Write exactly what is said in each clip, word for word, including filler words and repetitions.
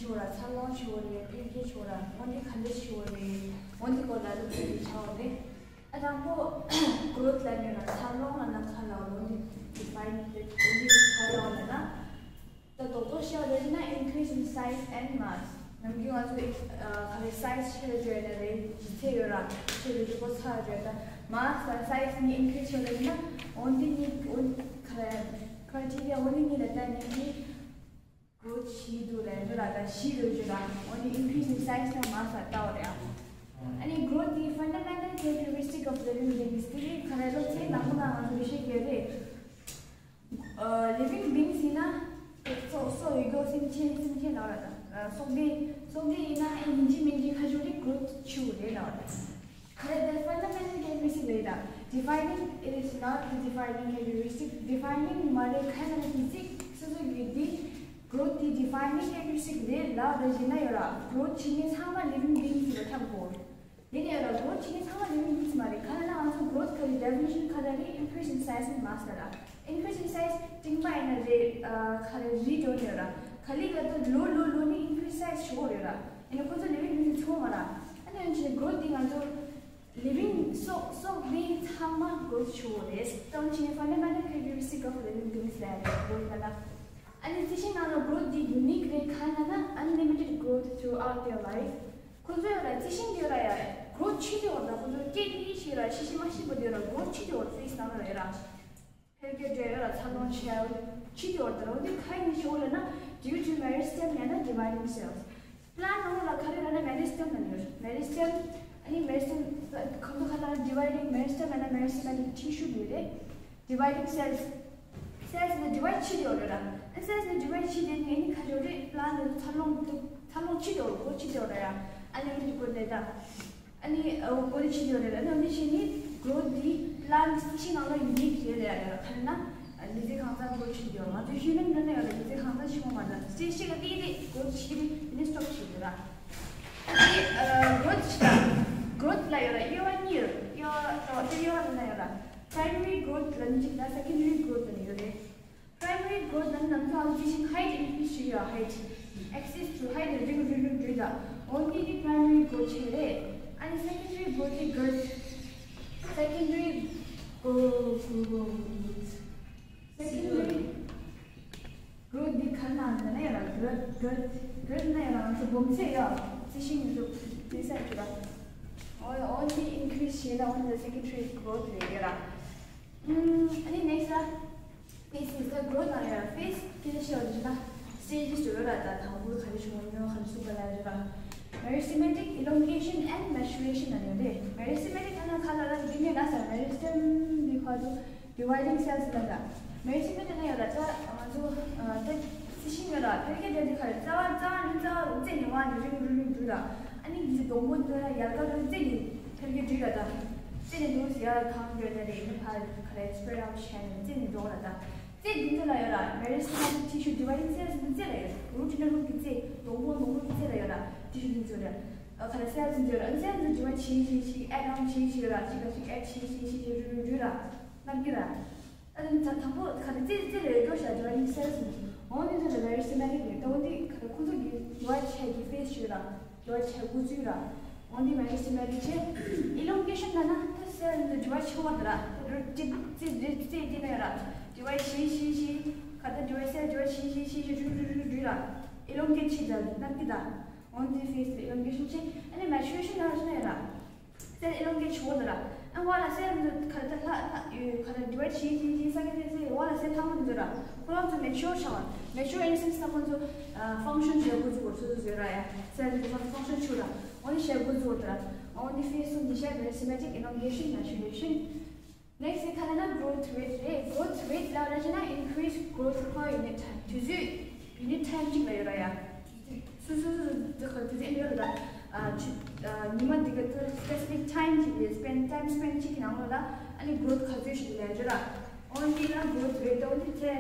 ཆོག་ར་འཚར་ལོངས་ཆོག་རེད། འཕེལ་རྒྱས་ཆོག་ར་འོན་ཏེ་ག་འདྲ་ཆོག་རེད། འོན་ཏེ་སྐོར་ལ་སློབ་ཁྲིད་ཅིག་བྱ་བ་རེད། ཨ་དང་པོ་གྷོ་རོ་ཐི་ལབ་ནས་ལ་འཚར་ལོངས་ལ་ན་ཁ་ལ་འོན་ཏེ་ཌི་ཕའིན་འོན་ཏེ་ག་ལ་འོ་ལ་ན། ད་རྡོག་རྡོག་བཤད་རེད་ན་increase in size and mass ནམ་རྒྱུན་ང་ཚོ་ཨ་ག་རེ་སའི་ཛི་ཆེ་རུ་འགྲོ་ཡ་ན་རེད་ལྗིད་ཚད་ཡོད་ར་ཆེ་རུ་འགྲོ་པོ་ཚ་རུ་འགྲོ་ཡ་ད་mass དང་size གཉིས་increase ཆེ་རུ་འགྲོ་ན་འོན་ཏེ་གཉིས་འོན་ག་རེ་criteria འོན་ཏེ་གཉིས་ལ་ད་ནི་གཉིས་growth ཞིག་འདུག་ལ་འདི་ལ་ད་ཞིག་རུ་འགྲོ་ར་འོན་ཏེ་increase in size དང་mass ལ་ལྟ་བ་རེད། ཨ་ནི་growth the fundamental characteristic of living beings དེ་རིགས་ག་རེ་སློབ་ཚན་ནང་ལ་ང་ཚོ་བཤད་ཀྱི་རེད། living beings ཡིན་ན་སོ་སོ་ཡོད་རྒྱུ་སེམས་ཅན་སེམས་ཅན་ལ་ར་དང་སྲོག་ལྡན་སྲོག་ལྡན་ཡིན་ན་ཨེ་ཡིན་གཅིག་མིན་གཅིག་ཁ་ཕྱོགས་ནི་growth ཆེ་བོ་རེད་ལ་ར། ག་རེ་the fundamental characteristic རེད་ད། defining it is not the defining characteristic defining མ་རེད་ཁ་ན་ནི་ཏི་ཙིག་སོ་སོ་ཡོད་དེ་growth དེ་defining characteristic རེད་ལ་ར་ཡིན་ན་ཡོད་ར་growth བྱེད་མཁན་ཚང་མ་living beings ལ་འཁྱམ་དགོས། དེ་ནས་ཡོད་ལ་growth བྱེད་མཁན་ཚང་མ་living beings མ་རེད། ག་རེ་ན་ང་ཚོ་growth ག་རེ་definition ག་རེ་རེད། increase in size and mass ལ་increase in size སྤྲིན་པ་ཡིན་ན་རེད། ག་རེ་རི་འགྲོ་ནས་ཡོད་ལ་ག་ལི་ག་ཏུ་ལོ་ལོ་ལོ་ནི་increase size ཆེ་བོ་ཡོད་ལ་ཡིན་ན་ཁོ་ཚོ་living beings ཆེ་བོ་མ་ར། ཨ་ནི་ཡོད་ཆེ་growth དེ་ང་ཚོ་living སྲོག་སྲོག་ལྡན་ཚང་མ་growth ཆེ་བོ་རེད། ད་ཡོད་ཆེ་fundamental characteristic of living beings ལ་རེད་growth ལ་ན། ཨ་ནི་རྩི་ཤིང་ནང་ལ་growth དེ་unique རེད་ག་ན་ན་unlimited growth throughout their life ཁོ་ཚོ་ཡོད་ལ་རྩི་ཤིང་དེ་ཡོད་ལ་ཡ་growth ཆེ་དེ་ཡོད་ལ་ཁོ་ཚོ་སྐད་ནི་ཤེས་ལ་ཤེས་ཤེས་མ་ཤེས་པ་དེ་ཡོད་ལ་growth ཆེ་དེ་ཡོད་ལ་face ནང་ལ་ཡོད་ལ་འཕེལ་རྒྱས་འགྲོ་ཡོད་ལ་འཚར་ལོངས་ཆེ་ཡོད་ཆེ་དེ་ཡོད་ལ་འོན་ཏེ་ཁ་ཡིན་ཤོག་ལ་ན་due to meristeme ཡང་ན་dividing cells plant ནང་ལ་ག་རེ་ལ་ན་meristeme ནང་ཡོད་meristeme ཨ་ནི་meristeme ཁོ་ཚོ་ག་ལ་dividing meristeme ཡང་ན meristematic tissue དེ་རེད། dividing cells cells ནི་divide བྱེད་ཡོད་རེད་ར། cells ནི་divide བྱེད་དེ་ངས་ནི་ཁ་ཕྱོགས་རེད་plant ནི་འཚར་ལོངས་འདུག་འཚར་ལོངས་བྱེད་ཡོད་growth བྱེད་ཡོད་རེད་ཡ། ཨ་ནི་འདི་growth ནི་ད། ཨ་ནི་growth བྱེད་ཡོད་རེད་ཨ་ནི་འདི་བྱེད་ནི་growth འདི་plant ཕྱི་ནང་ལ་unique རེད་རེད་ཡ་རེད་ར་ག་རེ་ན། ལི་ཙི་ཁང་ཚང་growth བྱེད་ཡོད་ང་ཚོ་human འདི་ནི་ཡོད་རེད་ལི་ཙི་ཁང་ཚང་ཞིག་མ་མ་ད་སྤྱི་ཞིག་ལ་དེ་རེད་growth བྱེད་རེད་ནི་stop བྱེད་ཡོད་ར། ཨ་ནི་growth བྱེད་ད་growth ལ་ཡོད་ར་དབྱེ་བ་གཉིས་ཡོད་ར་དབྱེ་བ་དང་དབྱེ་བ་ལ་ན་ཡོད་ར། primary growth ལ་ནི་གཅིག་དང་secondary growth ལ་ནི་ཡོད་རེད། primary growth ལ་ནི་ནམ་ཐོག་ལ་ཇི་བཞིན་height increase བྱེད་ཡོད་height access to height ལ་རིང་རིང་རིང་རིང་ད་འོན་ཏེ་ནི་primary growth བྱེད་རེད། ཨ་ནི་secondary growth ནི་girth secondary growth secondary growth འདི་ག་ན་ན་ཡ་ལ་girth girth girth ན་ཡ་ལ་ང་ཚོ་སྦོམ་ཚད་ཡོད་རྩི་ཤིང་ཡོད་དུ་དེ་ས་ཡོད་ད། འོ་འོན་ཏེ་increase བྱེད་ན་འོན་ཏེ་secondary growth རེད་ཡོད་ར། ཨ་ནི་next ལ་phase is the growth ན་ཡ་phase སྐད་ཆ་བཤད་པ་འདི་ན་stages ཡོད་ར་ད་དང་པོ་ག་རེ་བྱུང་བ་ཉོ་ག་རེ་སུ་ག་ལ་རེད་པ། meristematic elongation and maturation ན་ཡོད་རེད། meristematic ན་ན་ག་ལ་ལ་འདི་ནས་ན་ས་meristeme འདི་ཁ་དུ་dividing cells ལ་ད། meristematic ན་ཡོད་ར་ད་ང་ཚོ་ད་རྩི་ཤིང་ཡོད་ར་འཕེལ་རྒྱས་འགྲོ་དུས་ཁ་རེ་རྩ་བ་རྩ་བ་རྩ་བ་རྩེ་ནས་བ་ནས་རིང་རིང་རིང་འགྲོ་ར། ཨ་ནི་འདི་སྡོང་པོ་འདི་ལ་ཡལ་ག་རུ་རྩེ་ནས་འཕེལ་རྒྱས་འགྲོ་ར་ད། རྩེ་ནས་འདུག་ཡར་གང་འགྲོ་ན་རེ་ནི་ཕར་ག་རེ་spread out བྱས་ནས་རྩེ་ནས་འགྲོ་ར་ད། རྩེ་འདི་ཚོ་ལ་ཡོད་ར་meristematic tissue dividing cells འདི་རྩེ་ལ་ཡོད་ར་root ན་root གི་རྩེ་སྡོང་པོ་སྡོང་པོ་གི་རྩེ་ལ་ཡོད་ར་tissue འདི་ཚོ་ར། ཨ་ག་རེ་cells འདི་ཚོ་ར་ཨ་cells འདི་divide བྱེད་བྱེད་བྱེད་add on བྱེད་བྱེད་ར་གཅིག་ལ་གཅིག་add བྱེད་བྱེད་བྱེད་བྱེད་རུ་རུ་རུ་ར་ལབ་གི་ར། ཨ་ནི་ད་དང་པོ་ག་རེ་རྩེ་རྩེ་ལ་ཡོད་རྒྱུ་ཤ་dividing cells འདི་འོ་འདི་ཚོ་ལ་meristematic རེད་ད་འོ་འདི་ག་རེ་ཁོ་ཚོ་གི་divide བྱེད་ཀྱི་phase ཞུ་ར། དེ་བ་བྱེད་དགོས་ཚུལ་ར། འོན་ཏེ་meristematic བྱེད། elongation ལ་ན་ད་cells འདི་divide བྱེད་པ་དེ་ར། ད་རུ་ཏི་ཙི་རི་ཙི་ཏི་ན་ཡོད་ར། divide བྱེད་བྱེད་བྱེད། ག་ད་divide cells divide བྱེད་བྱེད་བྱེད་བྱེད་རུ་རུ་རུ་རུ་ར། elongate བྱེད་ད་ན་ཏི་ད། འོན་ཏེ་phase ལ་elongation བྱེད། ཨ་ནི་maturation ལ་ར་ན་ཡོད་ར། cell elongate བྱེད་པ་དེ་ར། ཨ་བ་ལ་cell འདི་ག་ད་ལྷ་ལྷ་ཡོད་ག་ད་divide བྱེད་བྱེད་བྱེད་ས་ག་ཚེ་ཚེ་བ་ལ་cell ལྷག་མ་འདི་ར། ཁོ་རང་ཚོ་mature བྱ་བ། mature in the sense ད་ཁོ་ཚོ་function བྱེད་དགོས་ཚུལ་བོར་སོ་སོ་བཟོས་ར་ཡ། cell འདི་ཚོ་function ཆུ་ར། འོ་ནི་བྱེད་དགོས་ཚུལ་བོར་དེ་ར། འོ་ནི་phase སུ་འདི་བྱ་meristematic elongation maturation next ག་ལ་ན་growth rate རེད། growth rate ལ་ར་ཅི་ན་increase growth per unit time དུས་ཚོད་unit time གཅིག་ལ་ཡོད་ར་ཡ། སོ་སོ་སོ་སོ་དེ་ཁ་དེ་ཚེ་འདི་རུ་ད་ཨ་ཆུ་ཨ་ཉི་མ་འདི་ག་དུ་specific time གཅིག་གི་spend time spend གཅིག་གི་ནང་ལོགས་ལ་ཨ་ནི་growth ག་ཚོད་ཞིག་ལས་འཇོ་ར། འོན་ཏེ་ན་growth rate འོན་ཏེ་ཚེ་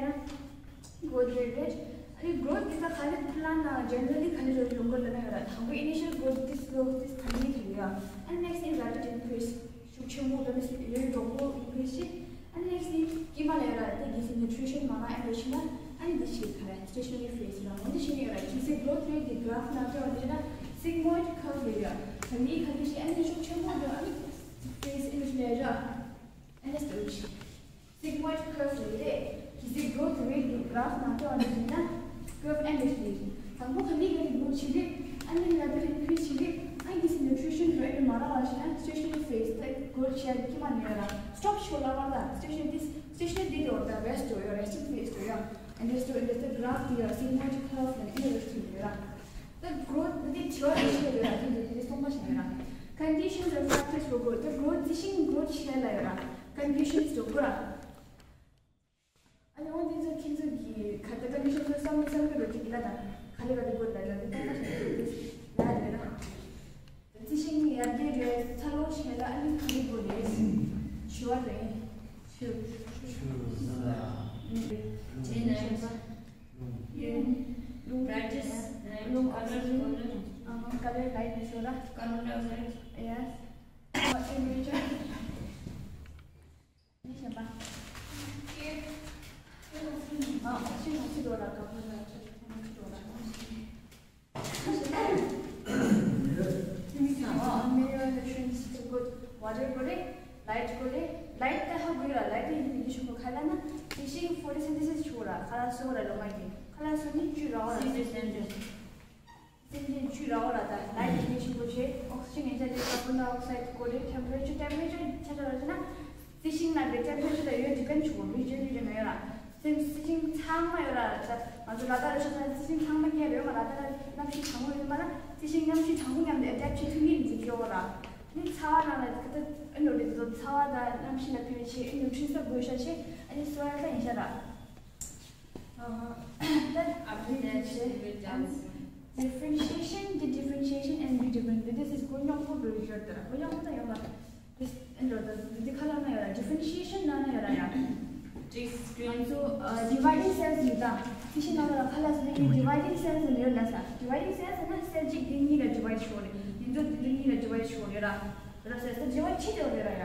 ན་growth rate རེད། ཨ་ནི་growth འདི་ད་ག་ལེ་plan ན་generally ག་ལེ་རོ་ཡོང་གི་ལ་ན་ཡོད་ར། དང་པོ་initial growth this slow this ཐ་མི་ཐ་མི་ཡ། And next in rapid increase ཤུགས་ཆེན་པོ་ད་ནི་ཡོད་མགྱོགས་པོ་increase བྱེད། ཨ་ནི་next in དཀྱིལ་མ་ལ་ཡོད་ར་དེ་གི་སི་nutrition མ་ན་ཨ་ནི་ཤི་ན་ཨ་ནི་འདི་ཞིག་ག་རེ་stationary phase ར། འོན་ཏེ་ཤི་ནི་ཡོད་ར་གི་སི་growth rate འདི་gra མིའི་ཁ་ཐུག་ཞིག་ཨ་ནི་ཤུགས་ཆེན་པོ་འདུག་ཨ་ནི་face image ལས་ར། ཨ་ནི་སྟོད་ཤིག Sigmoid curve ལས་རེད། གལ་སྲིད་growth rate དུ་graph ནང་བལྟས་པ་ཡིན་ན་growth ཨ་ནི་ཞིག་དང་པོ་ཁ་ནི་ཁ་ནི་growth བྱེད་རེད། ཨ་ནི་rapid increase བྱེད་རེད། ཨ་ནི་nutrition རེད་ཨ་ནི་མ་རག་པ་ཞིག་ན་stationary phase ད་growth བྱེད་ཡ་ཁྱི་མ་ནི་ཡོད་ར། stop ཤོར་ལ་བར་ད་stationary stationary དེ་དེ་བར་ད་rest ཡོད་ཡོད་resting phase ཡོད་ཡོད། ཨ་ནི་སྟོད་ཨ་ནི་སྟོད་graph དེ་ཡོད་sigmoid curve ལ་ཨ་ནི་རེ་ཐུབ་ཡོད་ར། ད་growth འདི་དེ་བྱེད་པ་དེ་ཤེས་ཡོད་ར། དེ་འདི་དེ་གསུངས་པ་ཞིག་ཡོད་ར། Conditions and factors for growth ད་growth རྩི་ཤིང་growth བྱེད་ལ་ཡོད་ར། Conditions to grow ར། ཨ་ནི་འོ་འདི་ཚོ་ཁྱེད་ཚོ་གི་ག་ད་condition ཚོ་བསམ་བློ་བསམ་གི་རེད་དེ་གི་ལ་ད་ག་ལེ་ག་ལེ་དགོས་ལ་ལ་དེ་ཏོག་ཏོག་ཞིག་རེད་ལ་རེད་ལ། རྩི་ཤིང་ཡར་རྒྱས་རེད་འཚར་ལོངས་བྱས་ལ་ཨ་ནི་ག་ལེ་དགོས་རེད། བྱི་བ་རེད། ཆུ། ཆུ། ས། དེ་ནས་ཡུན། རླུང་། practice རླུང་ཨ་སི་ཇན། ཨ་ཧ་color light ནས་ཤོར་ར། carbon dioxide yes temperature ནི་གཞན་པ། ཨོག་སི་ཇན་ནང་ཕྱི་འགྲོ་ལ་ཀར་བོན་ཌའི་ཨོག་སའིཌ་ཕྱི་འགྲོ་ལ་ཀར་བོན་ཌའི་ཨོག་སའིཌ། མི་ཚང་མ་mineral nutrients དེ་དགོས། water དགོས་རེད། light དགོས་རེད། light ད་ཧ་གོ་ཡོད་ར། light དེ་ཡིན་མིན་དེ་ཤོད་གོ་ག་ལ་ན་དེ་བཞིན་photosynthesis བྱེད་གོ་ར། ཁ་ལག་བཟོ་གོ་ར། ལོ་མ་གི་ཁ་ལག་བཟོ་ནི་བཅུད་ར་བ་ར། སེམས་ཅན་བཅུད་ར་བ་ར། ད་light ནི་ཤུགས་པོ་ཆེ། ཨོག་སི་ཇན་ཡན་ཆད་དེ་ཀར་བོན་ཌའི་ཨོག་སའིཌ་དགོས་རེད། temperature temperature ཆ་ཆ་ར་ཟེར་ན་རྩི་ཤིང་ནང་གི་temperature དང་ཡོད་different བྱེད་གོ་རི་ཇན་རི་ཇན་ཡོད་ར། སེམས་རྩི་ཤིང་ཚང་མ་ཡོད་ར། ད་ང་ཚོ་ལ་དྭགས་ལ་ཆ་ན་རྩི་ཤིང་ཚང་མ་སྐྱེ་རེད་མ་ར། ད་ལྟ་གནམ་གཤིས་གྲང་མོ་ཡོད་མ་ར། རྩི་ཤིང་གནམ་གཤིས་གྲང་མོ་མཉམ་དུ་adapt བྱེད་ཐུབ་མཁན་ཅིག་ཡོད་ར། ནི་ཚ་བ་ནང་ལ་ད་ཨ་ནོ་རེད་དོ། ཚ་བ་དང་གནམ་གཤིས་ལ་ཕན་ཆེ་ཨ་ནོ་ཁྲིན་ས་དགོས་ཤ་ཆེ་ཨ་ནི་སོ་ཡ་ད་ཡིན་ཤ་ར། ཨ་ཧ། ད་ཨ་བི་ནེ་ཆེ་differentiation the differentiation and redifferentiation this is གོ་མྱོང་པོ་འགྲོ་ཡོད་ད་ར། གོ་མྱོང་པོ་ད་ཡོད་མ། This ཨ་ནོ་ད་འདི་ཁ་ལ་ན་ཡོད་ར། differentiation ན་ན་ཡོད་ར་ཡ། ང་ཚོ་ཨ་dividing cells ཡོད་ད། དེ་བཞིན་ནང་ལ་ཁ་ལ་སོ་ནི་dividing cells ཡོད་ལ་ས། dividing cells ན་cell གཅིག་དེ་གཉིས་ལ་divide ཤོར་རེད། ཡིན་ཚོ་དེ་གཉིས་ལ་divide ཤོར་ཡོད་ར། ར་ས་ས་divide ཆེ་དེ་ཡོད་ར་ཡ།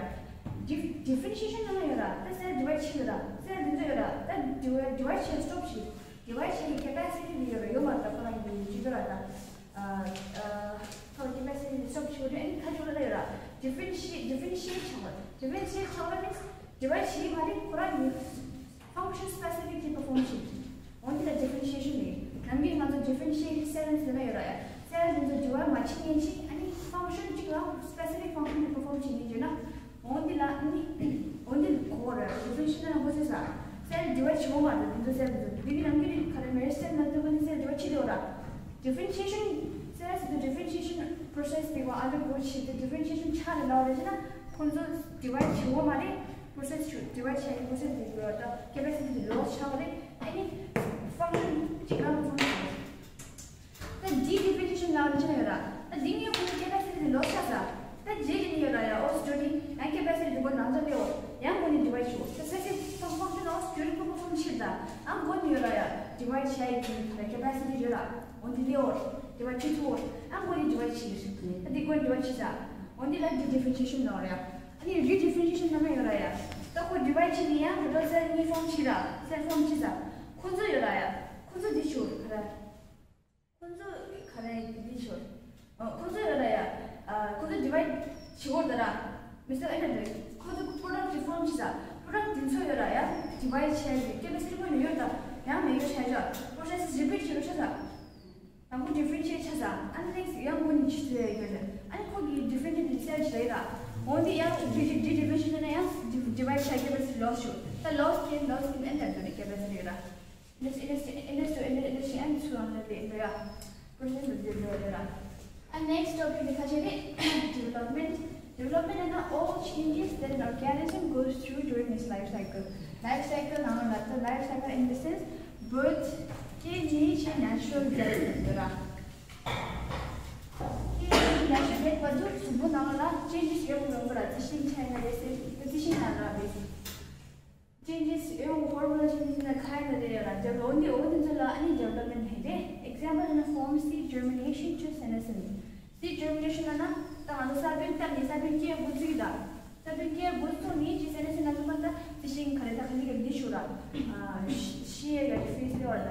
Dif- differentiation ན་ན་ཡོད་ར། ད་cell divide ཆེ་ཡོད་ར། cell དེ་ཚོ་ཡོད་ར། ད་divide divide ཆེ་stop ཆེ། divide བྱེད་ཀྱི་capacity དེ་ཡོད་ར། ཡོད་མ་རེད། ད་ཁོ་རང་གི་ཇི་ལྟར་ར་ད། ཨ་ཨ་ཁོ་capacity དེ་stop བྱེད་རེད། ཨ་ནི་ཁ་ཆུ་ལ་ཡོད་ར། differentiate differentiate བྱ་བ། differentiate བྱ་བ་means divide བྱེད་མ་རེད། ཁོ་རང་གི་function specific དེ་perform བྱེད། འོན་ཏེ་ལ་differentiation རེད། ནམ་རྒྱུན་ང་ཚོ་differentiate cells ཟེར་ན་ཡོད་ར་ཡ། cell དེ་ཚོ་divide མ་བྱེད་མཁན་ཞིག་ཨ་ནི་function གཅིག་ལ་specific function དེ་perform བྱེད་མཁན་ཡོད་ན། འོན་ཏེ་ལ་ནི་འོན་ཏེ་གོ་ར། differentiation ན་གོ་ཟེར་ས། cell divide བྱེད་འོང་མ་རེད། དེ་ཚོ་cell དེ་ཚོ་དེ་གི་ནམ་རྒྱུན་ནི་ག་རེ་མེར་cell ན་དེ་ག་ནི་cell divide བྱེད་དེ་འོ་ར། differentiation cells དེ་differentiation process དེ་གོ་undergo བྱེད་དེ་differentiation ཆགས་རེད་ལབ་རེད་ཟེར་ན། ཁོང་ཚོ་divide བྱེད་འོང་མ་རེད། process ཆུ་divide བྱེད་ཀྱི་process དེ་ཚོ་ད་capacity དེ་loss ཆགས་པ་རེད། ཨ་ནི་function གཅིག་ལ་perform བྱེད། ད་de-differentiation ལབ་ནི་ཅི་ཡོད་ར། ད་འདི་གཉིས་ཀུན་capacity དེ་loss ཆགས་ས། ད་རྗེས་ཀྱི་ནི་ཡོད་ར་ཡ། ཨོ་སི་ཇོ་ནི་ཡང་capacity དེ་གོ་ནང་ཚ་ལེའོ། ཡང་གོ་ནི་divide ཆུ། ད་ས་སི་ཕ་ཕ་ཕ་ཨོ་སི་ཇོ་ནི་ཀུན་perform ཆེ་ད། ཨང་གོ་ནི་ཡོད་ར་ཡ། divide བྱ་ཡི་གི་ད་capacity ཡོད་ར། འོ་འདི་ལེའོ། divide ཆུ་ཚུ། ཨང་གོ་ནི་divide ཆེ། ད་འདི་གོ་divide ཆེ་ས། འོ་འདི་ལ་de-differentiation ལབ་ར་ཡ། ཨ་ནི་re-differentiation ལབ་ན་ཡོད་ར་ཡ། ད་ཁོ་divide བྱེད་ནི་ཡང་ད་ལྟ་cell གཉིས་form བྱེད་ར། cell form བྱེད་ས། ཁོ་ཚོ་ཡོད་ར་ཡ། ཁོ་ཚོ་འདི་ཆུ་ར། ཁོ་ཚོ་ག་རེ་འདི་ཆུ། ཨ་ཁོ་ཚོ་ཡོད་ར་ཡ། ཨ་ཁོ་ཚོ་divide བྱེད་འོར་ད་ར། མི་ཚེ་ཨེ་འདྲ་འདྲ། ཁོ་ཚོ་product དེ་form བྱེད་ས། product དེ་ཚོ་ཡོད་ར་ཡ། divide བྱེད་ཡ་capacity ཁོ་ནི་ཡོད་ད། ཡང་མེད་ཡོད་བྱ་བྱ། process repeat བྱེད་ར་ཆ་ས། དང་པོ་differentiate ཆ་ས། ཨ་ནི་next ཡང་ངོ་ནི་ཇི་ཚོད་ཡོད་ལ། ཨ་ནི་ཁོ་གི་differentiate དེ་cell ཆ་ཡོད་ར། འོན་ཏེ་ཡང་de- de- de-differentiate ན་ཡང་divide བྱ་capacity loss ཆོ། ད་loss གིན་loss གིན་ཨེ་འདྲ་འདྲ་ནི་capacity ཡོད་ར། Let's let's let's do let's and so on the day. Process of the day. And next topic is development. Development is all changes that an organism goes through during its life cycle. Life cycle ནང་ལ། the life cycle in the sense birth, སྐྱེ་ནས་ཕྱིན་natural death ཡོད་ར། སྐྱེ་ནས་natural death བར་དུ་གཟུགས་པོ་ནང་ལ་changes ཡོང་ཡོང་གི་ར། རྩི་ཤིང་ཆ་ཡིན་ན་རེད། རྩི་ཤིང་ནང་ལ་རེད། changes ཡོང་། hormonal changes ན་ཁ་ཡིན་ན་རེད་ཡོད་ར། འོ་འདི་འོ་འདི་ཚོ་ལ་ཨ་ནི་development ལབ་རེད། example ན form seed germination to senescence. seed germination ལབ་ན་ད་ང་ཚོ་ས་བོན་བཏབ་ནས་ས་བོན་སྐྱེ་འགོ་ཚུགས་ད། ས་བོན་སྐྱེ་འགོ་ཚུགས་ནས་ཅི་senescence ན་ཚོ་མ་ད་རྩི་ཤིང་ག་རེ་ད་ག་ལི་ག་ལི་ཤུ་ར། ཤི་ཤི་ཡ་ག་ཅི་phase ལེ་བར་ད།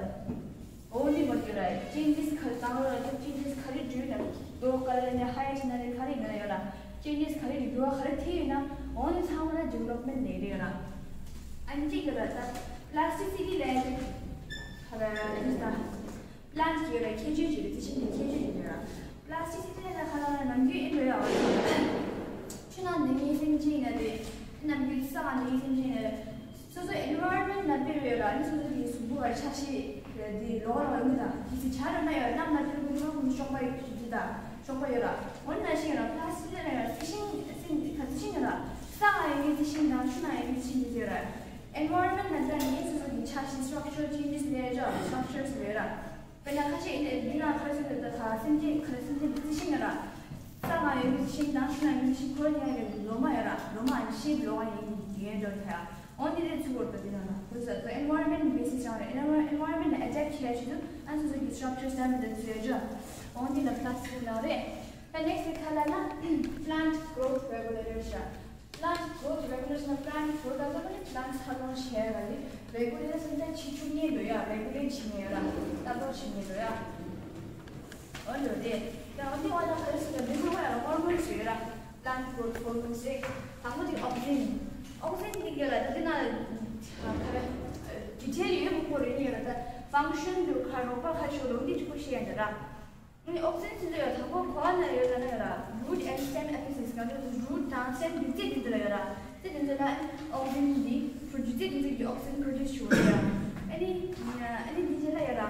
འོ་འདི་མ་གྱུར་ར། changes ག་རེ་བཏང་ར་ད་changes ག་རེ་འགྲོ་ཡོད་ན། འདོགས་ག་རེ་ནས་ཧའེཊ་ན་རེ་ག་རེ་ཡིན་ན་ཡོད་ར། ཅེན་ཇེས་ག་རེ་རེད། འགྱུར་བ་ག་རེ་ཐེབས་ཡོད་ན་འོ་ནི་ཚང་མ་ལ་ཌི་ཝེ་ལོབ་མེན་ཊི་ལབ་ཀྱི་ཡོད་ར། ཨ་ནི་གཅིག་ཡོད་ར། ད་པི་ལ་སི་ཊི་སི་ཊི་ལབ་ཡ་ཅིག་ག་རེ་ཡིན་ད། པི་ལན་ཊི་གི་ཡོད་ར། ཁྱད་ཆོས་ཅིག་རེད། དེ་བཞིན་དེ་ཁྱད་ཆོས་ཅིག་ཡོད་ར། པི་ལ་སི་ཊི་སི་ཊི་ལབ་ན་ག་ལ་ན་ནམ་རྒྱུན་ཨེ་འགྲོ་ཡ་བ་རེད། ཆུ་ནང་ནི་ངའི་སེམས་ཅན་ཡིན་ན་རེད། ནམ་རྒྱུན་ས་ལ་ནི་ངའི་སེམས་ཅན་ཡིན་ན་རེད། སོ་སོའི་ཨེན་ཝའི་རོན་མེན་ཊི་ལ་དཔེ་ཡོད་ར། ཨ་ནི་སོ་སོ་གི་གཟུགས་པོ་བར་ཆ་ཤས་དེ་ལོགས་ལ་ཡོང་གི་དང་དེ་ཚེ་ཆ་ར་ན་ཡོད་ར། གནམ་ལ་དཔེ་ཁོ་ཚོ་ཁོ་ཚོ་གཤོག་པ་ཡོད་དེ་དང་གཤོག་པ་ཡོད་ར། འོ་ན་ཤིང་ར་པི་ལ་སི་ཊི་ལ་ཡོད་ར། རྩི་ཤིང་རྩི་ཤིང་ག་རྩི་ཤིང་ཡོད་ར། ས་ལ་ཡོད་ངེས་རྩི་ཤིང་དང་ཆུ་ནང་ཡོད་ངེས་རྩི་ཤིང་དེ་ཚོ་ཡོད་ར། ཨེན་ཝའི་རོན་མེན་ཊི་ལ་ད་ངའི་སོ་སོ་གི་ཆ་ཤས་སི་ཊྲག་ཅར་ཅེན་ཇེས་ལབ་ཡ་ཅིག་ཡོད་ར། སི་ཊྲག་ཅར་ལབ་ཡོད་ར། དཔེར་ན་ཁ་ཤས་ཨིན་ཏེ་འདི་ན་ཁ་ཤས་ལ་ད་ཁ་སེམས་ཅན་ཁ་སེམས་ཅན་རྩི་ཤིང་ཡོད་ར། ས་ལ་ཡོད་རྩི་ཤིང་དང་ཆུ་ན་ཡོད་རྩི་ཤིང་ཁོ་ར་ཉག་གི་ལོ་མ་ཡོད་ར། ལོ་མ་ཨ་ཤེབ་ལོ་མ་ཡིན་གྱི་ཡོད་འགྲོ་ཐལ། འོ་འདི་ལས་ཚུར་བོར་ད་འདི་ན་ལ་ཁོ་ས་ད་ཨེན་ཝའི་རོན་མེན་ཊི་བེ་སིས་ཡང་རེད། ཨེན་ཝའི་རོན་མེན་ཊི་ལ་ཨེ་ཌེབ་བྱས་བྱེད་དུས་ཨ་སོ་སོ་གི་སི་ཊྲག་ཅར་སི་ཊེམ་དེ་ཚོ་ཡོད་ར། འོ་འདི་ལ་པི་ལ་སི་ཊི་སི་ཊི་ལབ་རེད། ད་ནེག་སི་ག་ལ་ན་པི་ལན་ཊི་གྷི་རོ་ཐི་རེ་གུ་ལེ་ཊར་ཤ། པི་ལན་ཊི་གྷི་རོ་ཐི་རེ་གུ་ལེ་ཊར་ན་པི་ལན་ཊི་གྷི་རོ་ཐི་ལ་ད་པི་ལན་ཊི་འཚར་ལོངས་བྱས་ཡ་ལ་རེ་གུ་ལེ་ཊར་སེམས་ཅན་ཆེ་ཆུང་ཉེ་འགྲོ་ཡ་རེ་གུ་ལེ་ཊི་བྱེད་ཉེ་ཡ་ར། ལྟ་རྟོག་བྱེད་ཉེ་འགྲོ་ཡ། འོ་འདི་རེད། ད་འོ་འདི་བ་ད་ག་རེ་ཟེར་ན་འདི་ཚང་མ་ཡ་ལ་ཧོར་མོན་ཟེར་ཡོད་ར། པི་ལན་ཊི་གྷི་རོ་ཐི་ཧོར་མོན་ཟེར། དང་པོ་དེ་ཨོག་སི་ཇན། ཨོག་སི་ཇན་འདི་ག་ལ་འདི་ན་ག་རེ་ཌི་ཊེལ་ཡོད་མང་པོ་རེད་ནི་ཡ་ལ། ད་ཕང་ཤན་དུ་ཁ་རོགས་པ་ཁ་ཤོ་ལོ་འདི་ཅིག་པོ་ཤེས་ཡ་འདི་ར། ཨོག་སི་ཇན་ཟེར་དུས་ཡོད་དང་པོ་ག་བ་ན་ཡོད་ལབ་ན་ཡོད་ར། རུཊ་ཨེན་ཌི་སི་ཊེམ་ཨེ་པི་སིས། གང་ལྟར་རུཊ་དང་སི་ཊེམ་སྒྱུ་རྩལ་འདི་ཚོ་ལ་ཡོད་ར། སྒྱུ་རྩལ་འདི་ཚོ་ལ་ཨོག་སི་ཇན་འདི་པྲོ་སྒྱུ་རྩལ་འདི་ཚོ་གི་ཨོག་སི་ཇན་པྲོ་ཌུས་བྱེད་ཡོད་ར། ཨ་ནི་ཨ་ནི་འདི་ཚོ་ལ་ཡོད་ར།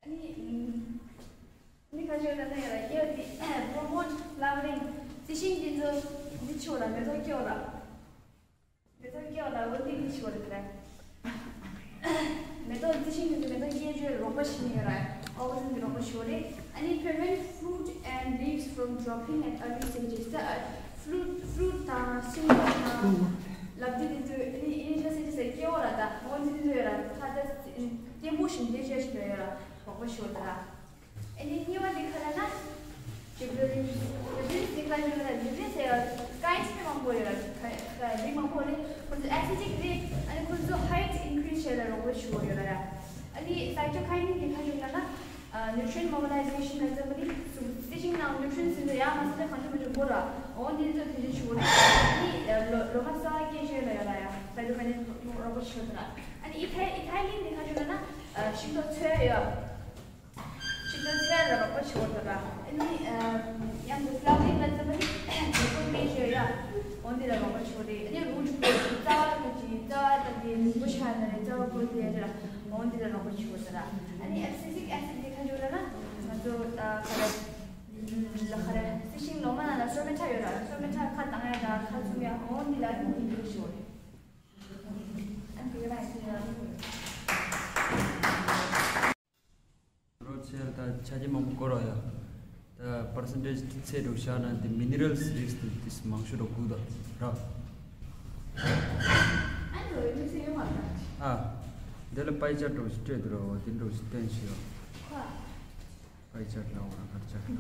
ཨ་ནི་ཨ་ནི་ཁ་ཤས་ལབ་ན་ཡོད་ར། ཡོད་འདི་ཧོར་མོན་ལབ་རིང་རྩི་ཤིང་འདི་ཚོ་འདི་ཆེ་བ་ར། མེ་ཏོག་སྐྱེ་བ་ར། མེ་ཏོག་སྐྱེ་བ་ལ་འོ་འདི་མི་ཤི་བ་རེད་དེ། མེ་ཏོག་རྩི་ཤིང་ཡོད་ཀྱི་མེ་ཏོག་སྐྱེ་རྒྱུའི་རོགས་པ་བྱེད་ཀྱི་ཡོད་རེད། ཨོག་སི་ཇན་གྱི་རོགས་པ་བྱེད་ཀྱི་རེད། ཨ་ནི་prevent fruit and leaves from dropping at early stages. ད་ཕུ་རུཊ་ཕུ་རུཊ་དང་སྲིན་པོ་དང་ལབ་དེ་དེ་ཚོས་ཨ་ནི་initial stages ལ་སྐྱེ་བ་ར། ད་འོ་འདི་ཚོ་ཡོད་ར། ད་ད་སྐྱེན་པོ་ཞིག་འདེད་བྱེད་ཀྱི་ཡོད་ར། རོགས་པ་བྱེད་ཀྱི་ཡོད་ར། ཨ་ནི་གཉིས་པ་འདི་ག་རེ་ན། གྱི་བྷི་རིམ། གྱི་བྷི་རིམ་འདི་ག་རེ་ཡོད་ན། གྱི་བྷི་རིམ་ཟེར་ཡ་ཀའིན་ཊི་མང་པོ་ཡོད་ར། ཀའིན་ཊི་མང་པོ་རེད། ཁོ་ཚོ་ཨེ་སི་ཌི་ཀི་རེད། ཨ་ནི་ཁོ་ཚོ་ཧའིཊ་ཨིན་ཀི་རིས་བྱེད་ལ་རོགས་པ་བྱེད་ཀྱི་ཡོད་ར། ཨ་ནི་སའི་ཊོ་ཀའིན་འདི་ག་རེ་ཡོད་ན། ནིའུ་ཊི་རི་ཡེན་ཊི་མོ་བི་ལའི་ཟེ་ཤན་ལ་བརྩམས་པ་ནི་རྩི་ཤིང་ནང་ནིའུ་ཊི་རི་ཡེན་ཊི་ཟེར་ཡ་མ་ཟད་གང་བྱུང་མ་བྱུང་དགོས་ར། འོ་འདི་ཚོ་དེ་འདྲ་བྱེད་ཀྱི་ཡོད་ར། ཨ་ནི་ལོ་ལོ་མ་གསར་པ་སྐྱེ་བྱེད་ལ་ཡོད་ར་ཡ། སའི་ཊོ་ཀའིན་འདི་རོགས་པ་བྱེད་ཀྱི་ཡོད་ར། ཨ་ནི་ཨི་ཐའི་ཨི་ཐའི་ལིན་འདི་ག་རེ་ཡོད་ན། ཤིང་ཏོག་ཚོས་ཡོད། ཤིང་ཏོག་ཚོས་ལ་རོགས་པ་བྱེད་ཀྱི་ཡོད་ར། ཨ་ནི་ཡང་དུ་ཕ་ལ་ཝ་རིང་ལ་བརྩམས་པ་ནི་ཁོ་ཚོ་མེ་ཤོད་ཡ། འོ་འདི་ལ་རོགས་པ་བྱེད་ཀྱི་རེད། ཨ་ནི་རུཊ་གོ་རྩ་བ་དང་གི་རྩ་བ་དང་གི་རིང་པོ་ཆགས་ན་རེད། རྩ་བ་གོ་དེ་ཡ་ར། འོ་འདི་ལ་རོགས་པ་བྱེད་ཀྱི་ཡོད་ར། ཨ་ནི་ཨེབ་སི་སིག་ཨེ་སིཌ་འདི་ག་རེ་ཡོད་ལབ་ན་ང་ཚོ་ད་ག་རེ་ལ་ག་རེ་རྩི་ཤིང་ལོ་མ་ནང་ལ་སོ་མེ་ཊ་ཡོད་ར། སོ་མེ་ཊ་ཁ་བཏང་ཡ་དང་ཁ་བཙུམ་ཡ། འོ་འདི་ལ་ནི་འདི་འདུག་ཞུ་རེད། ཨ་འདི་ག་རེ་ཡོད། རོ་ཆེར་ད་ཆ་རྐྱེན་མང་པོ་དགོས་ར་ཡ། ད་པར་སེན་ཊེཇ་ཚད་འགྲོ་བཞག་ན་དེ་མི་ནི་རལ་སི་རིགས་དེ་དེ་མང་ཤོས་འགྲོ་དགོས་ད་ར། ཨ་འདི་ལ་པའི་ཅར་འགྲོ་ཞིག་སྤྲད་དུ་ར། འོ་དེ་འགྲོ་ཞིག་བསྟན་ཞིག་ཡོད། པའི་ཅར་ལ་འོ་ར་པར་ཅར་ལ།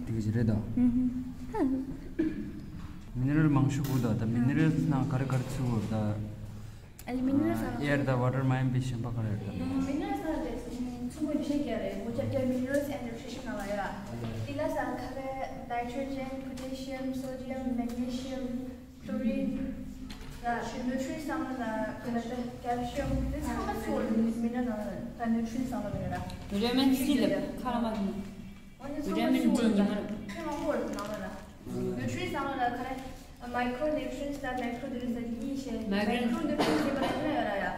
དེ་ག་ཅིག་རེད་ད། མི་ནི་རལ་མང་ཤོས་དགོས་ད། ད་མི་ནི་རལ་ནང་ག་རེ་ག་རེ་ཚུད་ཡོད་ད། ཨ་ནི་མི་ནི་རལ་ཟེར་ན། ཨེར་ད་ཝ་ཊར་མ་ཡིན་པའི་གཞན་པ་ག་རེ་རེད་ད། མི་ནི་རལ་ཟེར་ན་དེ་ཚོ་ཚོ་བཞི་ཡོད་རེད། མོ་ཅག་ཀྱང་མི་ནི་རལ་ཨེན་ཌི་ནིའུ་ཊི་རི་ཤན་ནང་ལ་ཡོད་ར། དེ་ལ་ཟེར་ན་ག་རེ་ནའི་ཊྲོ་ཇན། པོ་ཊེ་ཤི་ཡམ། སོ་ཌི་ཡམ། མེག་ནེ་ཤི་ཡམ། ཁློ་རིན། ད་ནིའུ་ཊི་རི་ཡེན་ཊི་བསམ་བློ་ན་ག་ལ་ད་ཀལ་ཤི་ཡམ་དེ་ཚང་མ་ཚུད་ཡོད་རེད། མི་ནི་རལ་ནང་ལ་ད་ནིའུ་ཊི་རི་ཡེན་ཊི་བསམ་བློ་ན་ཡོད་ར། བི་ཊ་མིན་སི་ལ་ཁ་ལ་མ་ཐུབ། འོ་ནི་ཚང་མ་ཚུད་ཡོད་ར། ད་ཁྱོད་མང་པོ་ཡོད་རེད་ནང་ལ་ད། ནིའུ་ཊི་རི་ཡེན་ཊི་བསམ་བློ་ན་ག་རེ་མའི་ཁོ་རོ་ནིའུ་ཊི་རི་ཡེན་ཊི་ད་མེ་ཁོ་རོ་ནིའུ་ཊི་རི་ཡེན་ཊི་ད་གཉིས་བཤད། མའི་ཁོ་རོ་ནིའུ་ཊི་རི་ཡེན་ཊི་ཟེར་བ་ལ་ཡོད་ར་ཡ།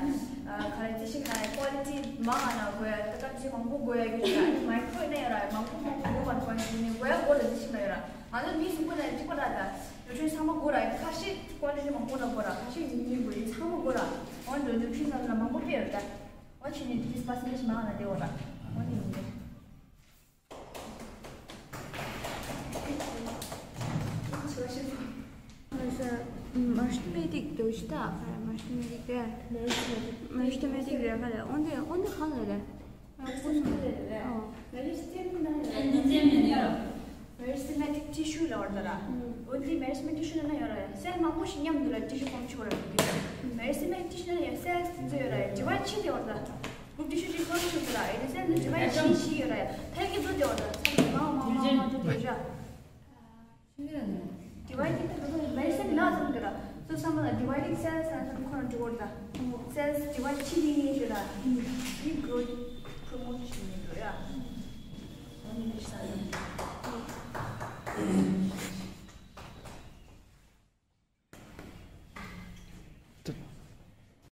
ག་རེ་རྩི་ཤིང་ལ་ཀོ་ལི་ཊི་མང་ང་ན་དགོས་ཡ། ད་ག་རྩི་མང་པོ་དགོས་ཡ་གི་ད་མའི་ཁོ་རོ་ན་ཡོད་ར། མང་པོ་མང་པོ་དགོས་པ་དགོས་ཡ་གི་ནི་དགོས་ཡ་དགོས་ར། རྩི་ཤིང་ལ་ཡོད་ར། ང་ཚོ་མི་གཟུགས་པོ་ལ་གཅིག་པ་ར། ད་ནིའུ་ཊི་རི་ཡེན་ཊི་ཚང་མ་དགོས་ར། ཁ་ཤས་ཀོ་ལི་ཊི་མང་པོ་ན་དགོས་ར། ཁ་ཤས་ཉུང་ཉུང་དགོས་ཡ། ཚང་མ་དགོས་ར། འོ་འདྲ་ནིའུ་ཊི་རི་ཡེན་ཊི་ཚང་མ་མང་པོ་དཔེ་ཡོད་ར། ད་འོ་ཆི་ནི་ཏིས་པ་སེན་ཊེཇ་མང་ང་ན་དེ་འོ་ར། འོ་ནི་ཡིན་ཏེ། Mathematics འདུག་ཤི་ད། Mathematics རེད་ག་རེ། Mathematics རེད་ག་རེ། འོན་ཏེ་འོན་ཏེ་གང་ལ་རེད། Mathematics tissue ལ་བར་ འོ་འདི་མེ་རི་སི་མེ་ཊི་ཤུ་ན་ཡོད་ར། སེལ་མང་པོ་ཞིག་མཉམ་དུ་ལ་ཊི་ཤུ་ཕོམ་ཆོག་ར། མེ་རི་སི་མེ་ཊི་ཤུ་ན་ཡོད་སེལ་དེ་ཚོ་ཡོད་ར། ཌི་ཝའིཌ་ཆེ་དེ་བར་ད་གུ་རུབ་ཊི་ཤུ་ཅིག་ཕོམ་ཆོག་ར། ཨེ་དེ་སེལ་ནི་ཌི་ཝའིཌ་ཆེ་ཆེ་ཡོད་ར། ཕལ་གྱི་དུ་དེ་བར་ད་ཚང་མ་མང་མང་མང་དུ་དེ་ར། ཌི་ཝའིཌ་དེ་ད་དུ་མེ་རི་སི་མེ་ཊི་ན་ཙམ་དེ་ར། སོ་སམ་ལ་ཌི་ཝའིཌ་སེལ་ས་ཙམ་ཁོ་རང་ཅོག་ར། སེལ་ཌི་ཝའིཌ་ཆེ་ནི་ནི་ཞུ་ར། ཨེ་གུ་རུབ་པྲོ་མོཊ་ཆེ་ནི་ར། ཨོ་ནི་ནི་ས་ཡོད།